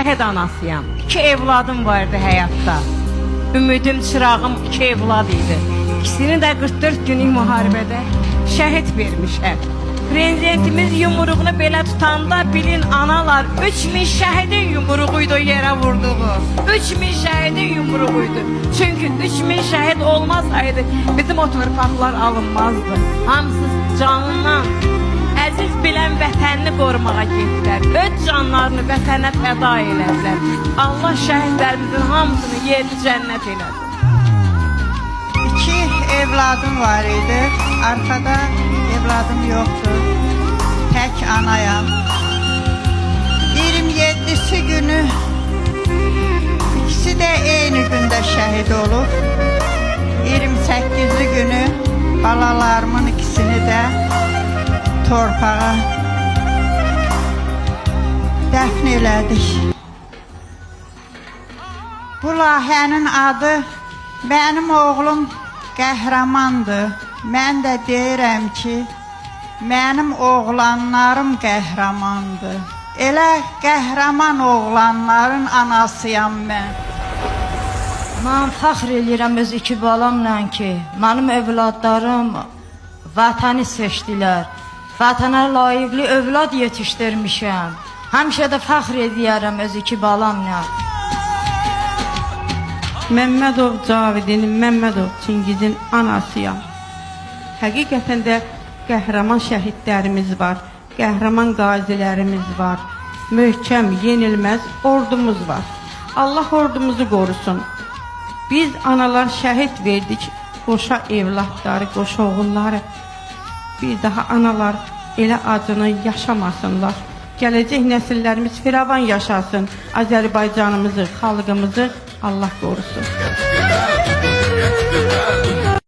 Şəhid anasıyam. İki evladım vardı həyatda. Ümidim, çırağım iki evlad idi. İkisini də 44 günlük müharibədə şəhid vermişəm. Prezidentimiz yumruğunu belə tutanda bilin analar 3000 şəhidin yumruğuydu o yerə vurduğu. 3000 şəhidin yumruğuydu. Çünki 3000 şəhid olmasaydı bizim o torpaqlar alınmazdı. Hamısı canından əziz bilən vətənini qorumağa getdilər. Öz canlarını vətənə fəda elədilər. Allah şəhidlərimizin hamısını yerini cənnət eləsin. İki evladım var idi. Arkada evladım yoktu. Tek anayam. 27'si günü ikisi de eyni günde şehit olup 28'i günü balalarımın ikisini de torpağa dəfn elədik. Bu layihənin adı mənim oğlum qəhrəmandır. Mən də deyirəm ki, mənim oğlanlarım qəhrəmandır. Elə qəhrəman oğlanların anasıyam mən. Mən fəxr eləyirəm öz iki balamla ki, mənim övladlarım vətəni seçdilər. Vətənə layiqli övlad yetişdirmişəm. Həmişə də fəxr eləyərəm öz iki balamla. Məmmədov Cavidin, Məmmədov Çingizin anasıyam. Həqiqətən də qəhrəman şəhidlərimiz var, qəhrəman qazilərimiz var, möhkəm, yenilməz ordumuz var. Allah ordumuzu qorusun. Biz analar şəhid verdik qoşa evladları, qoşa oğulları. Bir daha analar elə acını yaşamasınlar. Gələcək nəsillərimiz firavan yaşasın. Azərbaycanımızı, xalqımızı Allah qorusun.